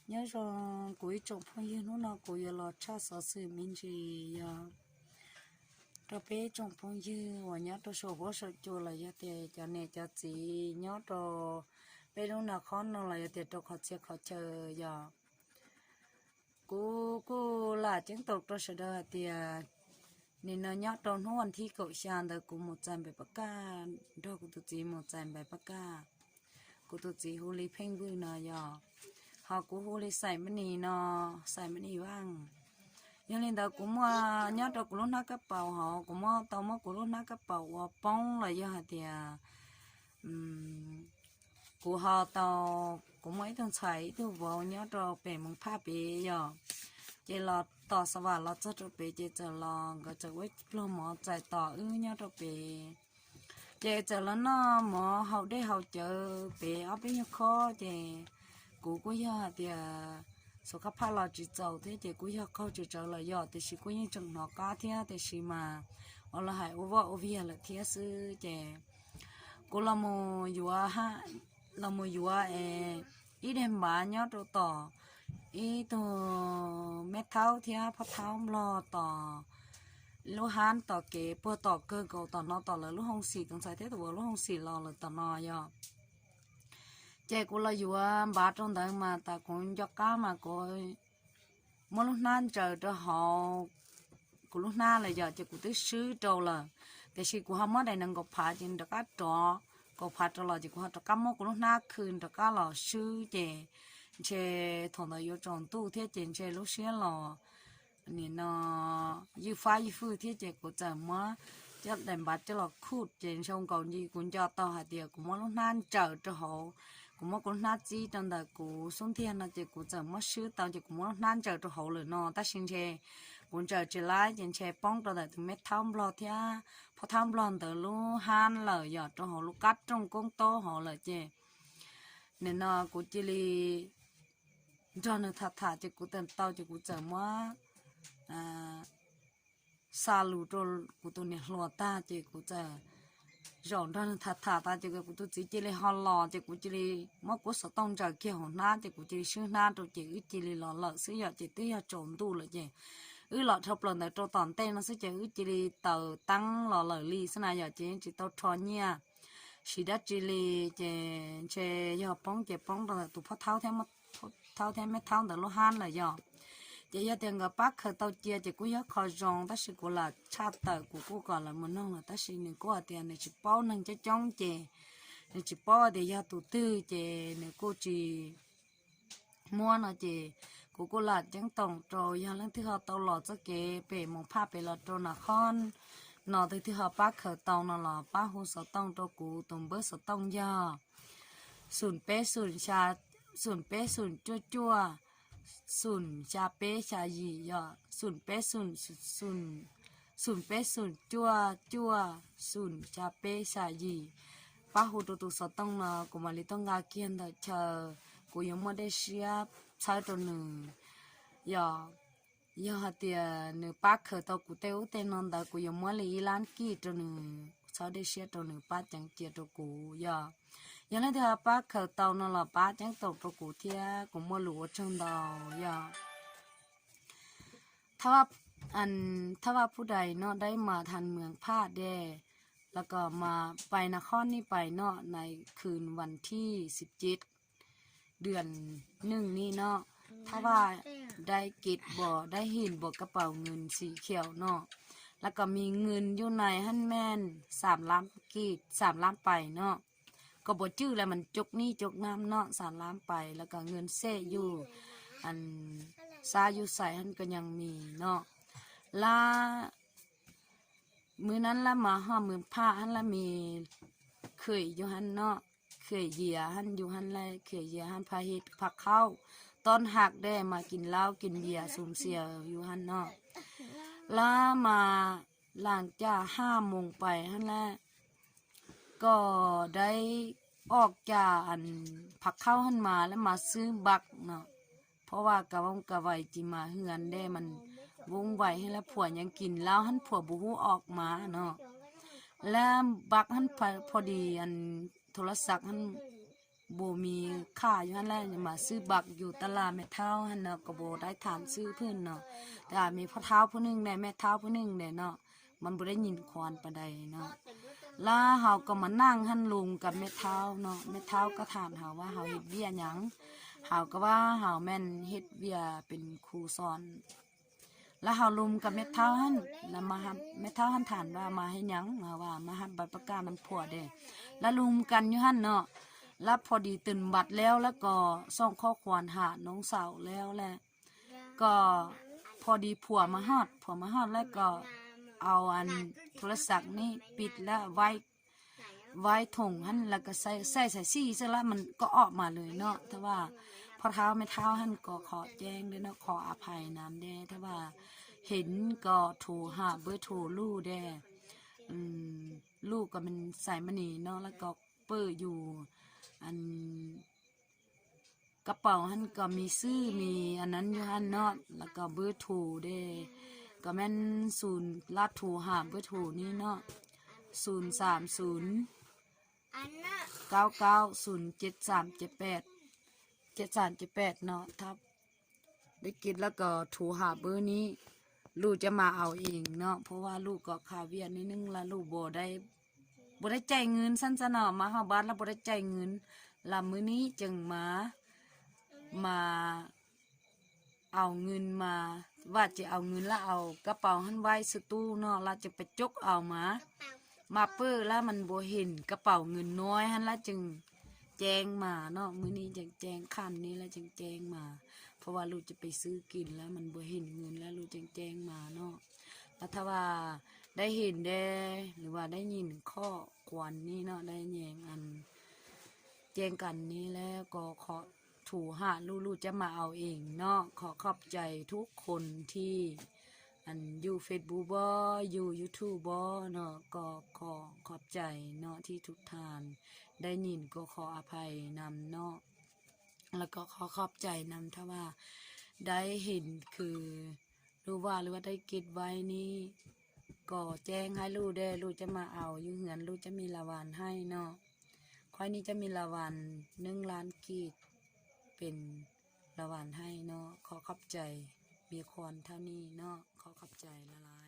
Nyob zoo kuv ib tsoom phooj ywg, hnub no kuv yuav los tshaj xov xwm me ntsis yog rau peb tsoom phooj ywg uas nyob rau saum huab saum cua los yog tias cov niam cov txiv nyob rau peb lub nas khob no los yog tias rau qhov txhia qhov chaw yog. Kuv kuj lam ceeb toom rau sawv daws hais tias nim no nyob rau hnub vas thib kaum xya ntawd kuv mus txais npaim pab kaj, nrog kuv tus txiv mus txais npaim pab kaj. Kuv tus txiv hu li Pheej Vwj no yog, ho kuv hu li Xais Mab Nis no, Xais Mab Nis Vaj. Yog li ntawd kuv muaj nyob rau kuv lub hnab kab paus hauv, kuv muaj tau muab kuv lub hnab kab paus ua poob los yog hais tias kuv ho tau, kuv muaj ib tug ntxhais ib tug vauv nyob rau pem Moos Phaj pem yog, ces los tom Xa Vam los txog rau pem ces txawm los nkawd txawm ua pluag mov txais tos wb nyob rau pem. Ces txawm los noj mov haus dej haus cawv pem ob peb nyuag khob ces kuv kuj yog hais tias xov qab phaj los tsis txaus thiab ces kuj yog qaug tsis tsawv los yog, tiam sis kuj yeej tseem hnov qab thiab tiam sis mas ua los hais ua vaj ua viag lawm thiab xwb ces kuv los mus yuav, los mus yuav es ib daim npav nyob rau tom ib tug meb thaub thiab phob thaub nplog tom lub hab tom kev puag tom kawg nkaus tom no tom lawv lub hoo xim, tus ntxhais thiab tus vauv lub hoo xim los lawm tom no yog. Ces kuv los yuav npav rau ntawd mas tas kuv nco qab mas kuv muab lub hnab ntsaws rau hauv kuv lub hnab lawm yog, ces kuv twb swb rau lawm. Tiam sis kuv ho muab daim nees nkaum phav ces rov qab rov kaum phav rau los ces kuv ho rov qab muab kuv lub hnab khw rov qab los swb ces ntshe thaum ntawd yuav tsaus ntuj thiab ces ntshe lub siab los nim no ywj fab ywj fwj thiab ces kuv txawm muab coj daim npav coj los khuj ces zoo nkaus li kuv nco tau hais tias kuv muab lub hnab ntsaws rau hauv, kuv muab kuv lub hnab txib rau ntawm kuv xub ntiag no ces kuv txawm muab swb tau ces kuv muab lub hnab ntsaws rau hauv lawm no tab sis ntshe kuv ntsaws tsis laib ces ntshe poob rau ntawm tus meb thaub nplog thiab phob thaub nplog ntawd lub hab lawm yog rau hauv lub qab rooj koob taub hauv lawm ces nim no kuv cia li nrog nws tham tham ces kuv txawm tau ces kuv txawm muab xa lus rau kuv tus niam hluas tag ces kuv txawm zaum nrog nws tham tham tas ces kuv tus txiv cia li ho los ces kuv cia li muab kuv xov tooj ntsaws kiag hauv hnab ces kuv cia li swb hnab rau ces wb cia li los lawm xwb yom. Ces twb yog tsaus ntuj lawm ces wb los dhau plaws ntawd rau tom ntej no xwb ces wb cia li taws teeb los lawm li xwb na yom, ces yeej tsis tau rho nyiaj siv dab tsi li. Ces ntshe yog poob ces poob rau ntawm tus phob thaub thiab meb thaub ntawd lub hab lawm yog. Ces yog tias nkawd pab khaws tau cia ces kuj yog qho zoo tab sis kuv lam tshaj tawm kuv kuj kom lawv mus noog lawm tab sis nws kuj hais tias nws tsis paub neeg coob coob ces nws tsis paub tias yog tus twg ces nws kuj tsis muab no ces kuv kuj lam ceeb toom rau yog leej twg ho tau los txoj kev pem Moos Phaj pem los rau Nas Khob no twg twg ho pab khaws tau no los pab hu xov tooj rau kuv tus npawb xov tooj yog xum peb xum xya, xum peb xum cuaj cuaj, xum xya peb xya yim yog xum peb xum, xum peb xum cuaj cuaj, xum xya peb xya yim. Pab hu rau tus xov tooj no kuv mam li tuaj nqa kiag ntawm chaw kuv yuav muaj dej siab txhawb rau nws. Yog, yog hais tias nws pab khaws tau kuv tej ub tej no ntawd kuv yuav muab li ib lab kij rau nws txhawb dej siab rau nws pab ceev cia rau kuv yog. Yog leej twg pab khaws tau no los pab ceeb toom rau kuv thiab kuv muaj lus ua tsaug ntau yog. Thaj Vab Phuv Dais noj dai mas thas Mees Phaj dej, los kom mas pais nas khob nij pais noj nais khws vas thij xib ceb dwm nws nij noj. Thaj Vab dai kev npos dai him npos kab paus ngws xim khiaum noj, los kom mis ngws yuj nais haj meej xam lab pais noj, kom npos cwj la mas cov nij cov nam noj xam lab pais los kom ngws xej yuj xab yuj xais haj kom nyaas mis noj. Lab mws nab lab mas ho Mees Phaj haj lab mis khwm yuj haj noj, khwm yias haj yuj haj la khwm yias haj pha hib pha qhaub, tob haj dej mas kis laub kis yias xum xias yuj haj noj. Lab mas laas caj haj moos pais haj la kom dai ob caj pha qhaub haj mas lab mas xwb npab no, phab vaj ka voob ka vais cis mas hwj dej mas voob vais haj la phuam nyaas kis laub haj phuam npus hub ob mas no, lab npab haj pha dis thov lab xav haj บ่มีค่าอยู่หั้นแหละ มาซื้อบักอยู่ตลาดแม่เฒ่าหั้นเนาะ ก็บ่ได้ถามชื่อเพิ่นเนาะ แต่มีพ่อเฒ่าผู้หนึ่งแหละ แม่เฒ่าผู้หนึ่งแหละเนาะ มันบ่ได้ยินควรปานใดเนาะ แล้วเฮาก็มานั่งหั้นลมกับแม่เฒ่าเนาะ แม่เฒ่าก็ถามเฮาว่าเฮาเฮ็ดเวียกหยัง เฮาก็ว่าเฮาแม่นเฮ็ดเวียกเป็นครูสอน แล้วเฮาลมกับแม่เฒ่าหั้น แล้วมาหับ แม่เฒ่าหั้นถามว่ามาเฮ็ดหยัง เฮาว่ามาหับใบประกาศนำผัวเด้ แล้วลมกันอยู่หั้นเนาะ แล้วพอดีตื่นบัดแล้ว แล้วก็ส่งข้อความหาน้องสาวแล้วแหละ ก็พอดีผัวมาฮอด ผัวมาฮอดแล้วก็เอาอันโทรศัพท์นี่ปิดแล้วไว้ ไว้ถงหั้น แล้วก็ใส่ ใส่สายสี่เสร็จแล้วมันก็ออกมาเลยเนาะ แต่ว่าพ่อเฒ่าแม่เฒ่าหั้นก็ขอแจ้งด้วยเนาะ ขออภัยนำเด้ ถ้าว่าเห็นก็โทรหาเบอร์โทรลูกเด้ อืม ลูกก็เป็นสายมณีเนาะ แล้วก็เปิดอยู่ อัน กระเป๋าหั้นก็มีชื่อ มีอันนั้นอยู่หั้นเนาะ แล้วก็เบอร์โทรเด้ ก็แม่นศูนย์ ลาวโทรหาเบอร์โทรนี้เนาะ ศูนย์สามศูนย์ เก้าเก้าศูนย์ เจ็ดสามเจ็ดแปด เจ็ดสามเจ็ดแปดเนาะ ถ้าได้กินแล้วก็โทรหาเบอร์นี้ ลูกจะมาเอาเองเนาะ เพราะว่าลูกก็คาเวียกนิดนึง แล้วลูกบ่ได้ บ่ได้จ่ายเงินสั้นๆเนาะ มาฮอดบ้านแล้วบ่ได้จ่ายเงิน แล้วมื้อนี้จึงมา มาเอาเงินมา ว่าจะเอาเงินแล้วเอากระเป๋าหั้นไว้ใส่ตู้เนาะ แล้วจะไปจกเอามา มาเปิดแล้วมันบ่เห็นกระเป๋าเงินน้อยหั้น แล้วจึงแจ้งมาเนาะ มื้อนี้จึงแจ้ง ค่ำนี้แล้วจึงแจ้งมา เพราะว่าลูกจะไปซื้อกินแล้วมันบ่เห็นเงินแล้วลูกจึงแจ้งมาเนาะ แล้วถ้าว่าได้เห็นแด หรือว่าได้ยินข้อความนี้เนาะ ได้แยงอัน แจ้งกันนี้แล้วก็ขอโทรหาลูก ลูกจะมาเอาเองเนาะ ขอขอบใจทุกคนที่ อันอยู่ Facebook บ่ อยู่ YouTube บ่เนาะ ก็ขอขอบใจเนาะที่ทุกท่านได้ยิน ก็ขออภัยนำเนาะ แล้วก็ขอขอบใจนำถ้าว่าได้เห็นคือรู้ว่าหรือว่าได้เก็บไว้นี่ ก็แจ้งให้ลูกได้ ลูกจะมาเอาอยู่เฮือน ลูกจะมีรางวัลให้เนาะ ข้อยนี่จะมีรางวัลหนึ่งล้านกีบ เป็นรางวัลให้เนาะ ขอขอบใจ มีควรเท่านี้เนาะ ขอขอบใจหลายๆ